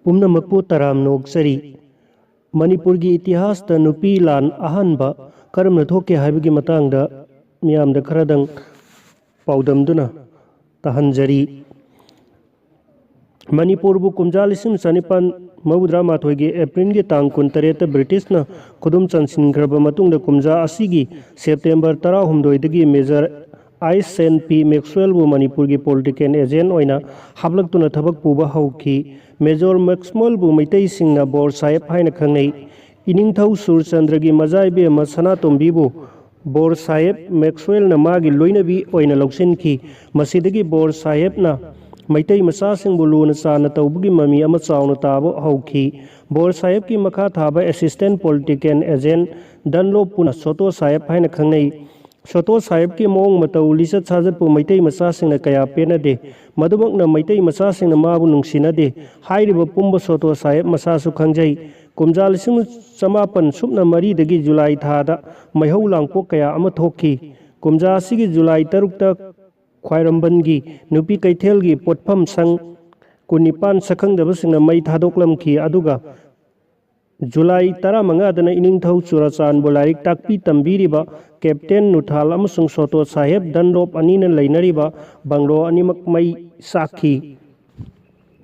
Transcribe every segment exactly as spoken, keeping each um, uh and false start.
ꯄꯨꯝꯅꯃꯛꯄꯨ ꯇꯔꯥꯝꯅ ꯑꯣꯛꯆꯔꯤ꯫ ꯃꯅꯤꯄꯨꯔꯒꯤ ꯏꯇꯤꯍꯥꯁꯇ ꯅꯨꯄꯤ ꯂꯥꯟ ꯑꯍꯥꯟꯕ ꯀꯔꯝꯅ ꯊꯣꯛꯀꯦ ꯍꯥꯏꯕꯒꯤ ꯃꯇꯥꯡꯗ ꯃꯤꯌꯥꯝꯗ ꯈꯔꯗꯪ ꯄꯥꯎꯗꯝꯗꯨꯅ ꯇꯥꯍꯟꯖꯔꯤ꯫ ꯃꯅꯤꯄꯨꯔꯕꯨ ꯀꯨꯝꯖꯥ ꯂꯤꯁꯤꯡ ꯆꯅꯤꯄꯥꯟ ꯃꯧꯗ꯭ꯔꯥ ꯃꯥꯊꯣꯏꯒꯤ ꯑꯦꯄ꯭ꯔꯤꯜꯒꯤ ꯇꯥꯡ ꯀꯨꯟꯇꯔꯦꯠꯇ ꯕ꯭ꯔꯤꯇꯤꯁꯅ ꯈꯨꯗꯨꯝ ꯆꯟꯁꯤꯟꯈ꯭ꯔꯕ ꯃꯇꯨꯡꯗ, ꯀꯨꯝꯖꯥ ꯑꯁꯤꯒꯤ ꯁꯦꯞꯇꯦꯝꯕꯔ ꯇꯔꯥꯍꯨꯝꯗꯣꯏꯗꯒꯤ ꯃꯦꯖꯔ ꯑꯥꯏꯁ ꯑꯦꯟ ꯄꯤ ꯃꯦꯛꯁꯋꯦꯜꯕꯨ ꯃꯅꯤꯄꯨꯔꯒꯤ ꯄꯣꯂꯤꯇꯤꯀꯦꯜ ꯑꯦꯖꯦꯟ ꯑꯣꯏꯅ ꯍꯥꯞꯂꯛꯇꯨꯅ ꯊꯕꯛ ꯄꯨꯕ ꯍꯧꯈꯤ꯫ ꯃꯦꯖꯣꯔ ꯃꯦꯛꯁꯋꯦꯜꯕꯨ ꯃꯩꯇꯩꯁꯤꯡꯅ ꯕꯣꯔ ꯁꯥꯍꯦꯕ ꯍꯥꯏꯅ ꯈꯪꯅꯩ꯫ ꯏꯅꯤꯡꯊꯧ ꯁꯨꯔꯆꯟꯗ꯭ꯔꯒꯤ ꯃꯖꯥꯏꯕꯦꯝꯃ ꯁꯅꯥꯇꯣꯝꯕꯤꯕꯨ ꯕꯣꯔ ꯁꯥꯍꯦꯕ ꯃꯦꯛꯁꯋꯦꯜꯅ ꯃꯥꯒꯤ ꯂꯣꯏꯅꯕꯤ ꯑꯣꯏꯅ ꯂꯧꯁꯤꯟꯈꯤ꯫ ꯃꯁꯤꯗꯒꯤ ꯕꯣꯔ ꯁꯥꯍꯦꯕꯅ ꯃꯩꯇꯩ ꯃꯆꯥꯁꯤꯡꯕꯨ ꯂꯨꯅ ꯆꯥꯟꯅ ꯇꯧꯕꯒꯤ ꯃꯃꯤ ꯑꯃ ꯆꯥꯎꯅ ꯇꯥꯕ ꯍꯧꯈꯤ꯫ ꯕꯣꯔ ꯁꯥꯍꯦꯕꯀꯤ ꯃꯈꯥ ꯊꯥꯕ ꯑꯦꯁꯤꯁꯇꯦꯟ ꯄꯣꯂꯤꯇꯤꯀꯦꯜ ꯑꯦꯖꯦꯟ ꯗꯟꯂꯣꯞꯄꯨꯅ ꯁꯣꯇꯣ ꯁꯥꯍꯦꯕ ꯍꯥꯏꯅ ꯈꯪꯅꯩ꯫ ꯁꯣꯇꯣ ꯁꯥꯍꯦꯕꯀꯤ ꯃꯑꯣꯡ ꯃꯇꯧ, ꯂꯤꯆꯠ ꯁꯥꯖꯠꯄꯨ ꯃꯩꯇꯩ ꯃꯆꯥꯁꯤꯡꯅ ꯀꯌꯥ ꯄꯦꯟꯅꯗꯦ꯫ ꯃꯗꯨꯃꯛꯅ ꯃꯩꯇꯩ ꯃꯆꯥꯁꯤꯡꯅ ꯃꯥꯕꯨ ꯅꯨꯡꯁꯤꯅꯗꯦ꯫ ꯍꯥꯏꯔꯤꯕ ꯄꯨꯝꯕ ꯁꯣꯇꯣ ꯁꯥꯍꯦꯕ ꯃꯁꯥꯁꯨ ꯈꯪꯖꯩ꯫ ꯀꯨꯝꯖꯥ ꯂꯤꯁꯤꯡ ꯆꯃꯥꯄꯟ ꯁꯨꯞꯅ ꯃꯔꯤꯗꯒꯤ ꯖꯨꯂꯥꯏ ꯊꯥꯗ ꯃꯩꯍꯧ ꯂꯥꯡꯄꯣꯛ ꯀꯌꯥ ꯑꯃ ꯊꯣꯛꯈꯤ꯫ ꯀꯨꯝꯖꯥ ꯑꯁꯤꯒꯤ ꯖꯨꯂꯥꯏ ꯇꯔꯨꯛꯇ ꯈ꯭ꯋꯥꯏꯔꯝꯕꯟꯒꯤ ꯅꯨꯄꯤ ꯀꯩꯊꯦꯜꯒꯤ ꯄꯣꯠꯐꯝ ꯁꯪ ꯀꯨꯟꯅꯤꯄꯥꯟ ꯁꯛꯈꯪꯗꯕꯁꯤꯡꯅ ꯃꯩ ꯊꯥꯗꯣꯛꯂꯝꯈꯤ꯫ ꯑꯗꯨꯒ ꯖꯨꯂꯥꯏ ꯇꯔꯥꯃꯉꯥꯗꯅ ꯏꯅꯤꯡꯊꯧ ꯆꯨꯔꯥꯆꯥꯟꯕꯨ ꯂꯥꯏꯔꯤꯛ ꯇꯥꯛꯄꯤ ꯇꯝꯕꯤꯔꯤꯕ ꯀꯦꯞꯇꯦꯟ ꯅꯨꯊꯥꯜ ꯑꯃꯁꯨꯡ ꯁꯣꯇꯣ ꯁꯥꯍꯦꯕ ꯗꯟꯂꯣꯞ ꯑꯅꯤꯅ ꯂꯩꯅꯔꯤꯕ ꯕꯪꯒ꯭ꯂꯣ ꯑꯅꯤꯃꯛ ꯃꯩ ꯆꯥꯛꯈꯤ꯫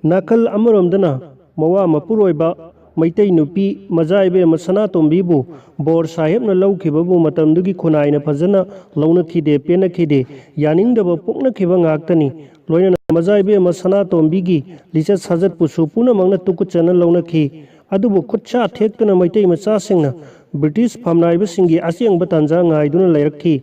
ꯅꯥꯀꯜ ꯑꯃꯔꯣꯝꯗꯅ ꯃꯋꯥ ꯃꯄꯨꯔꯣꯏꯕ ꯃꯩꯇꯩ ꯅꯨꯄꯤ ꯃꯖꯥ ꯏꯕꯦꯝꯃ ꯁꯅꯥꯇꯣꯝꯕꯤꯕꯨ ꯕꯣꯔ ꯁꯥꯍꯦꯕꯅ ꯂꯧꯈꯤꯕꯕꯨ ꯃꯇꯝꯗꯨꯒꯤ ꯈꯨꯟꯅꯥꯏꯅ ꯐꯖꯅ ꯂꯧꯅꯈꯤꯗꯦ, ꯄꯦꯟꯅꯈꯤꯗꯦ꯫ ꯌꯥꯅꯤꯡꯗꯕ ꯄꯣꯛꯅꯈꯤꯕ ꯉꯥꯛꯇꯅꯤ꯫ ꯂꯣꯏꯅꯅ ꯃꯖꯥ ꯏꯕꯦꯝꯃ ꯁꯅꯥꯇꯣꯝꯕꯤꯒꯤ ꯂꯤꯆꯠ ꯁꯥꯖꯠꯄꯨꯁꯨ ꯄꯨꯝꯅꯃꯛꯅ ꯇꯨꯀꯠꯆꯅ ꯂꯧꯅꯈꯤ꯫ ꯑꯗꯨꯕꯨ ꯈꯨꯠꯁꯥ ꯊꯦꯛꯇꯨꯅ ꯃꯩꯇꯩ ꯃꯆꯥꯁꯤꯡꯅ ꯕ꯭ꯔꯤꯇꯤꯁ ꯐꯝꯅꯥꯏꯕꯁꯤꯡꯒꯤ ꯑꯁꯦꯡꯕ ꯇꯥꯟꯖꯥ ꯉꯥꯏꯗꯨꯅ ꯂꯩꯔꯛꯈꯤ꯫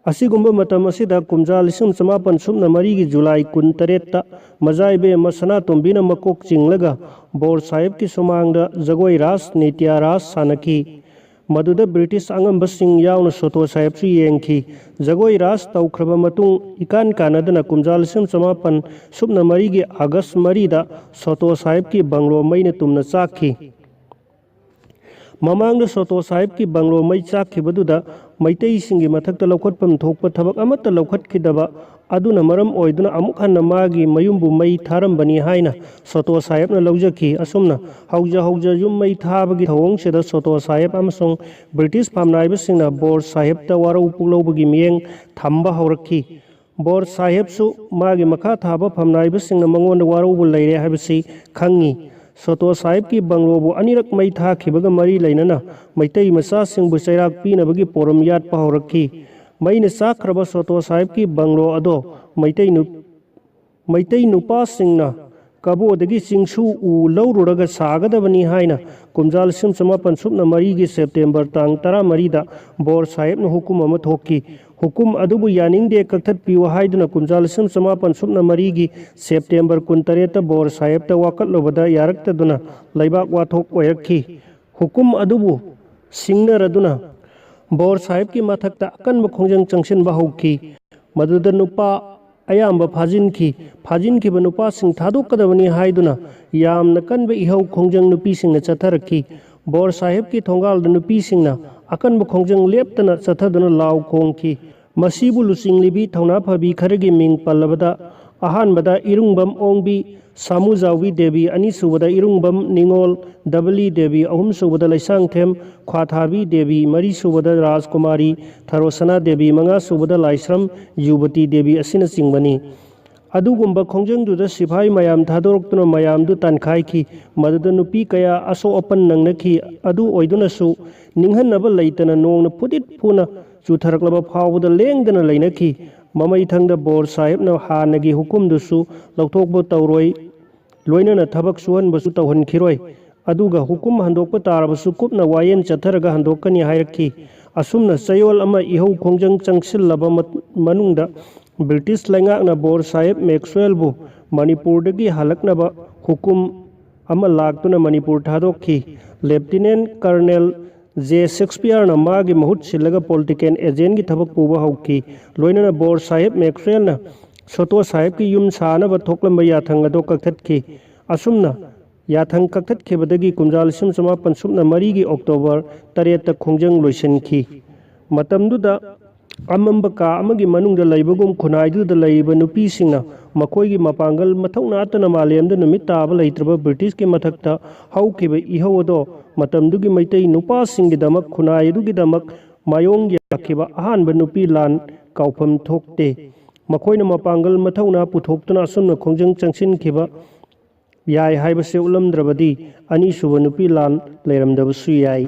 ꯑꯁꯤꯒꯨꯝꯕ ꯃꯇꯝ ꯑꯁꯤꯗ ꯀꯨꯝꯖꯥ ꯂꯤꯁꯤꯡ ꯆꯃꯥꯄꯟ ꯁꯨꯞꯅ ꯃꯔꯤꯒꯤ ꯖꯨꯂꯥꯏ ꯀꯨꯟꯇꯔꯦꯠꯇ ꯃꯖꯥ ꯏꯕꯦꯝꯃ ꯁꯅꯥꯇꯣꯝꯕꯤꯅ ꯃꯀꯣꯛ ꯆꯤꯡꯂꯒ ꯕꯣꯔ ꯁꯥꯍꯦꯕꯀꯤ ꯁꯨꯃꯥꯡꯗ ꯖꯒꯣꯏ ꯔꯥꯁ, ꯅꯤꯇ꯭ꯌ ꯔꯥꯁ ꯁꯥꯟꯅꯈꯤ꯫ ꯃꯗꯨꯗ ꯕ꯭ꯔꯤꯇꯤꯁ ꯑꯉꯝꯕꯁꯤꯡ ꯌꯥꯎꯅ ꯁꯣꯇꯣ ꯁꯥꯍꯦꯕꯁꯨ ꯌꯦꯡꯈꯤ꯫ ꯖꯒꯣꯏ ꯔꯥꯁ ꯇꯧꯈ꯭ꯔꯕ ꯃꯇꯨꯡ, ꯏꯀꯥꯟ ꯀꯥꯟꯅꯗꯅ ꯀꯨꯝꯖꯥ ꯂꯤꯁꯤꯡ ꯆꯃꯥꯄꯟ ꯁꯨꯞꯅ ꯃꯔꯤꯒꯤ ꯑꯥꯒꯁ ꯃꯔꯤꯗ ꯁꯣꯇꯣ ꯁꯥꯍꯦꯕꯀꯤ ꯕꯪꯒ꯭ꯂꯣ ꯃꯩꯅ ꯇꯨꯝꯅ ꯆꯥꯛꯈꯤ꯫ ꯃꯃꯥꯡꯗ ꯁꯣꯇꯣ ꯁꯥꯍꯦꯕꯀꯤ ꯕꯪꯂꯣ ꯃꯩ ꯆꯥꯛꯈꯤꯕꯗꯨꯗ ꯃꯩꯇꯩꯁꯤꯡꯒꯤ ꯃꯊꯛꯇ ꯂꯧꯈꯠꯐꯝ ꯊꯣꯛꯄ ꯊꯕꯛ ꯑꯃꯠꯇ ꯂꯧꯈꯠꯈꯤꯗꯕ ꯑꯗꯨꯅ ꯃꯔꯝ ꯑꯣꯏꯗꯨꯅ ꯑꯃꯨꯛ ꯍꯟꯅ ꯃꯥꯒꯤ ꯃꯌꯨꯝꯕꯨ ꯃꯩ ꯊꯥꯔꯝꯕꯅꯤ ꯍꯥꯏꯅ ꯁꯣꯇꯣ ꯁꯥꯍꯦꯕꯅ ꯂꯧꯖꯈꯤ꯫ ꯑꯁꯨꯝꯅ ꯍꯧꯖ ꯍꯧꯖ ꯌꯨꯝ ꯃꯩ ꯊꯥꯕꯒꯤ ꯊꯧꯑꯣꯡꯁꯤꯗ ꯁꯣꯇꯣ ꯁꯥꯍꯦꯕ ꯑꯃꯁꯨꯡ ꯕ꯭ꯔꯤꯇꯤꯁ ꯐꯝꯅꯥꯏꯕꯁꯤꯡꯅ ꯕꯣꯔ ꯁꯥꯍꯦꯕꯇ ꯋꯥꯔꯧ ꯄꯨꯛꯂꯧꯕꯒꯤ ꯃꯤꯠꯌꯦꯡ ꯊꯝꯕ ꯍꯧꯔꯛꯈꯤ꯫ ꯕꯣꯔ ꯁꯥꯍꯦꯕꯁꯨ ꯃꯥꯒꯤ ꯃꯈꯥ ꯊꯥꯕ ꯐꯝꯅꯥꯏꯕꯁꯤꯡꯅ ꯃꯉꯣꯟꯗ ꯋꯥꯔꯧꯕ ꯂꯩꯔꯦ ꯍꯥꯏꯕꯁꯤ ꯈꯪꯉꯤ꯫ ꯁꯣꯇꯣ ꯁꯥꯍꯦꯕꯀꯤ ꯕꯪꯂꯣꯕꯨ ꯑꯅꯤꯔꯛ ꯃꯩ ꯊꯥꯈꯤꯕꯒ ꯃꯔꯤ ꯂꯩꯅꯅ ꯃꯩꯇꯩ ꯃꯆꯥꯁꯤꯡꯕꯨ ꯆꯩꯔꯥꯛ ꯄꯤꯅꯕꯒꯤ ꯄꯣꯔꯝ ꯌꯥꯠꯄ ꯍꯧꯔꯛꯈꯤ꯫ ꯃꯩꯅ ꯆꯥꯛꯈ꯭ꯔꯕ ꯁꯣꯇꯣ ꯁꯥꯍꯦꯕꯀꯤ ꯕꯪꯂꯣ ꯑꯗꯣ ꯃꯩꯇꯩ ꯅꯨ-, ꯃꯩꯇꯩ ꯅꯨꯄꯥꯁꯤꯡꯅ ꯀꯕꯣꯗꯒꯤ ꯆꯤꯡꯁꯨ ꯎ ꯂꯧꯔꯨꯔꯒ ꯁꯥꯒꯗꯕꯅꯤ ꯍꯥꯏꯅ ꯀꯨꯝꯖꯥ ꯂꯤꯁꯤꯡ ꯆꯃꯥꯄꯟ ꯁꯨꯞꯅ ꯃꯔꯤꯒꯤ ꯁꯦꯞꯇꯦꯝꯕꯔ ꯇꯥꯡ ꯇꯔꯥꯃꯔꯤꯗ ꯕꯣꯔ ꯁꯥꯍꯦꯕꯅ ꯍꯨꯀꯨꯝ ꯑꯃ ꯊꯣꯛꯈꯤ꯫ ꯍꯨꯀꯨꯝ ꯑꯗꯨꯕꯨ ꯌꯥꯅꯤꯡꯗꯦ, ꯀꯛꯊꯠꯄꯤꯌꯨ ꯍꯥꯏꯗꯨꯅ ꯀꯨꯝꯖꯥ ꯂꯤꯁꯤꯡ ꯆꯃꯥꯄꯟ ꯁꯨꯞꯅ ꯃꯔꯤꯒꯤ ꯁꯦꯞꯇꯦꯝꯕꯔ ꯀꯨꯟꯇꯔꯦꯠꯇ ꯕꯣꯔ ꯁꯥꯍꯦꯕꯇ ꯋꯥꯀꯠꯂꯨꯕꯗ ꯌꯥꯔꯛꯇꯗꯨꯅ ꯂꯩꯕꯥꯛ ꯋꯥꯊꯣꯛ ꯑꯣꯏꯔꯛꯈꯤ꯫ ꯍꯨꯀꯨꯝ ꯑꯗꯨꯕꯨ ꯁꯤꯡꯅꯔꯗꯨꯅ ꯕꯣꯔ ꯁꯥꯍꯦꯕꯀꯤ ꯃꯊꯛꯇ ꯑꯀꯟꯕ ꯈꯣꯡꯖꯪ ꯆꯪꯁꯤꯟꯕ ꯍꯧꯈꯤ꯫ ꯃꯗꯨꯗ ꯅꯨꯄꯥ ꯑꯌꯥꯝꯕ ꯐꯥꯖꯤꯟꯈꯤ꯫ ꯐꯥꯖꯤꯟꯈꯤꯕ ꯅꯨꯄꯥꯁꯤꯡ ꯊꯥꯗꯣꯛꯀꯗꯕꯅꯤ ꯍꯥꯏꯗꯨꯅ ꯌꯥꯝꯅ ꯀꯟꯕ ꯏꯍꯧ ꯈꯣꯡꯖꯪ ꯅꯨꯄꯤꯁꯤꯡꯅ ꯆꯠꯊꯔꯛꯈꯤ꯫ ꯕꯣꯔ ꯁꯥꯍꯦꯕꯀꯤ ꯊꯣꯡꯒꯥꯜꯗ ꯅꯨꯄꯤꯁꯤꯡꯅ ꯑꯀꯟꯕ ꯈꯣꯡꯖꯪ ꯂꯦꯞꯇꯅ ꯆꯠꯊꯗꯨꯅ ꯂꯥꯎ ꯈꯣꯡꯈꯤ꯫ ꯃꯁꯤꯕꯨ ꯂꯨꯆꯤꯡꯂꯤꯕꯤ ꯊꯧꯅꯥ ꯐꯕꯤ ꯈꯔꯒꯤ ꯃꯤꯡ ꯄꯜꯂꯕꯗ, ꯑꯍꯥꯟꯕꯗ ꯏꯔꯨꯡꯕꯝ ꯑꯣꯡꯕꯤ, ꯁꯥꯃꯨꯖꯥꯎꯕꯤ ꯗꯦꯕꯤ, ꯑꯅꯤꯁꯨꯕꯗ ꯏꯔꯨꯡꯕꯝ ꯅꯤꯉꯣꯜ ꯗꯕꯂꯤ ꯗꯦꯕꯤ, ꯑꯍꯨꯝꯁꯨꯕꯗ ꯂꯩꯁꯥꯡꯊꯦꯝ ꯈ꯭ꯋꯥꯊꯥꯕꯤ ꯗꯦꯕꯤ, ꯃꯔꯤꯁꯨꯕꯗ ꯔꯥꯖꯀꯨꯃꯥꯔꯤ ꯊꯔꯣꯁꯅꯥ ꯗꯦꯕꯤ, ꯃꯉꯥꯁꯨꯕꯗ ꯂꯥꯏꯁ꯭ꯔꯝ ꯌꯨꯕꯇꯤ ꯗꯦꯕꯤ ꯑꯁꯤꯅꯆꯤꯡꯕꯅꯤ꯫ ꯑꯗꯨꯒꯨꯝꯕ ꯈꯣꯡꯖꯪꯗꯨꯗ ꯁꯤꯐꯥꯏ ꯃꯌꯥꯝ ꯊꯥꯗꯣꯔꯛꯇꯨꯅ ꯃꯌꯥꯝꯗꯨ ꯇꯥꯟꯈꯥꯏꯈꯤ꯫ ꯃꯗꯨꯗ ꯅꯨꯄꯤ ꯀꯌꯥ ꯑꯁꯣꯛ ꯑꯄꯟ ꯅꯪꯅꯈꯤ꯫ ꯑꯗꯨ ꯑꯣꯏꯗꯨꯅꯁꯨ ꯅꯤꯡꯍꯟꯅꯕ ꯂꯩꯇꯅ ꯅꯣꯡꯅ ꯐꯨꯗꯤꯠ ꯐꯨꯅ ꯆꯨꯊꯔꯛꯂꯕ ꯐꯥꯎꯕꯗ ꯂꯦꯡꯗꯅ ꯂꯩꯅꯈꯤ꯫ ꯃꯃꯩꯊꯪꯗ ꯕꯣꯔ ꯁꯥꯍꯦꯕꯅ ꯍꯥꯟꯅꯒꯤ ꯍꯨꯀꯨꯝꯗꯨꯁꯨ ꯂꯧꯊꯣꯛꯄ ꯇꯧꯔꯣꯏ, ꯂꯣꯏꯅꯅ ꯊꯕꯛ ꯁꯨꯍꯟꯕꯁꯨ ꯇꯧꯍꯟꯈꯤꯔꯣꯏ꯫ ꯑꯗꯨꯒ ꯍꯨꯀꯨꯝ ꯍꯟꯗꯣꯛꯄ ꯇꯥꯔꯕꯁꯨ ꯀꯨꯞꯅ ꯋꯥꯌꯦꯜ ꯆꯠꯊꯔꯒ ꯍꯟꯗꯣꯛꯀꯅꯤ ꯍꯥꯏꯔꯛꯈꯤ꯫ ꯑꯁꯨꯝꯅ ꯆꯌꯣꯜ ꯑꯃ ꯏꯍꯧ ꯈꯣꯡꯖꯪ ꯆꯪꯁꯤꯜꯂꯕ ꯃꯠ-, ꯃꯅꯨꯡꯗ ꯕ꯭ꯔꯤꯇꯤꯁ ꯂꯩꯉꯥꯛꯅ ꯕꯣꯔ ꯁꯥꯍꯦꯕ ꯃꯦꯛꯁꯋꯦꯜꯕꯨ ꯃꯅꯤꯄꯨꯔꯗꯒꯤ ꯍꯜꯂꯛꯅꯕ ꯍꯨꯀꯨꯝ ꯑꯃ ꯂꯥꯛꯇꯨꯅ ꯃꯅꯤꯄꯨꯔ ꯊꯥꯗꯣꯛꯈꯤ꯫ ꯂꯦꯞꯇꯤꯅꯦꯟ ꯀꯔꯅꯦꯜ ꯖꯦ ꯁꯦꯛꯁꯄꯤꯌꯔꯅ ꯃꯥꯒꯤ ꯃꯍꯨꯠ ꯁꯤꯜꯂꯒ ꯄꯣꯂꯤꯇꯤꯀꯦꯜ ꯑꯦꯖꯦꯟꯒꯤ ꯊꯕꯛ ꯄꯨꯕ ꯍꯧꯈꯤ꯫ ꯂꯣꯏꯅꯅ ꯕꯣꯔ ꯁꯥꯍꯦꯕ ꯃꯦꯛꯁꯋꯦꯜꯅ ꯁꯣꯇꯣ ꯁꯥꯍꯦꯕꯀꯤ ꯌꯨꯝ ꯁꯥꯅꯕ ꯊꯣꯛꯂꯝꯕ ꯌꯥꯊꯪ ꯑꯗꯨ ꯀꯛꯊꯠꯈꯤ꯫ ꯑꯁꯨꯝꯅ ꯌꯥꯊꯪ ꯀꯛꯊꯠꯈꯤꯕꯗꯒꯤ ꯀꯨꯝꯖꯥ ꯂꯤꯁꯤꯡ ꯆꯃꯥꯄꯟ ꯁꯨꯞꯅ ꯃꯔꯤꯒꯤ ꯑꯣꯛꯇꯣꯕꯔ ꯇꯔꯦꯠꯇ ꯈꯣꯡꯖꯪ ꯂꯣꯏꯁꯤꯟꯈꯤ꯫ ꯃꯇꯝꯗꯨꯗ ꯑꯃꯝꯕ ꯀꯥ ꯑꯃꯒꯤ ꯃꯅꯨꯡꯗ ꯂꯩꯕꯒꯨꯝ ꯈꯨꯟꯅꯥꯏꯗꯨꯗ ꯂꯩꯔꯤꯕ ꯅꯨꯄꯤꯁꯤꯡꯅ ꯃꯈꯣꯏꯒꯤ ꯃꯄꯥꯡꯒꯜ ꯃꯊꯧꯅꯥꯇꯅ ꯃꯥꯂꯦꯝꯗ ꯅꯨꯃꯤꯠ ꯇꯥꯕ ꯂꯩꯇ꯭ꯔꯕ ꯕ꯭ꯔꯤꯇꯤꯁꯀꯤ ꯃꯊꯛꯇ ꯍꯧꯈꯤꯕ ꯏꯍꯧ ꯑꯗꯣ ꯃꯇꯝꯗꯨꯒꯤ ꯃꯩꯇꯩ ꯅꯨꯄꯥꯁꯤꯡꯒꯤꯗꯃꯛ ꯈꯨꯟꯅꯥꯏ ꯑꯗꯨꯒꯤꯗꯃꯛ ꯃꯥꯌꯣꯡ ꯌꯥꯈꯤꯕ ꯑꯍꯥꯟꯕ ꯅꯨꯄꯤ ꯂꯥꯟ ꯀꯥꯎꯐꯝ ꯊꯣꯛꯇꯦ꯫ ꯃꯈꯣꯏꯅ ꯃꯄꯥꯡꯒꯜ ꯃꯊꯧꯅꯥ ꯄꯨꯊꯣꯛꯇꯨꯅ ꯑꯁꯨꯝꯅ ꯈꯣꯡꯖꯪ ꯆꯪꯁꯤꯟꯈꯤꯕ ꯌꯥꯏ ꯍꯥꯏꯕꯁꯤ ꯎꯠꯂꯝꯗ꯭ꯔꯕꯗꯤ ꯑꯅꯤꯁꯨꯕ ꯅꯨꯄꯤ ꯂꯥꯟ ꯂꯩꯔꯝꯗꯕꯁꯨ ꯌꯥꯏ꯫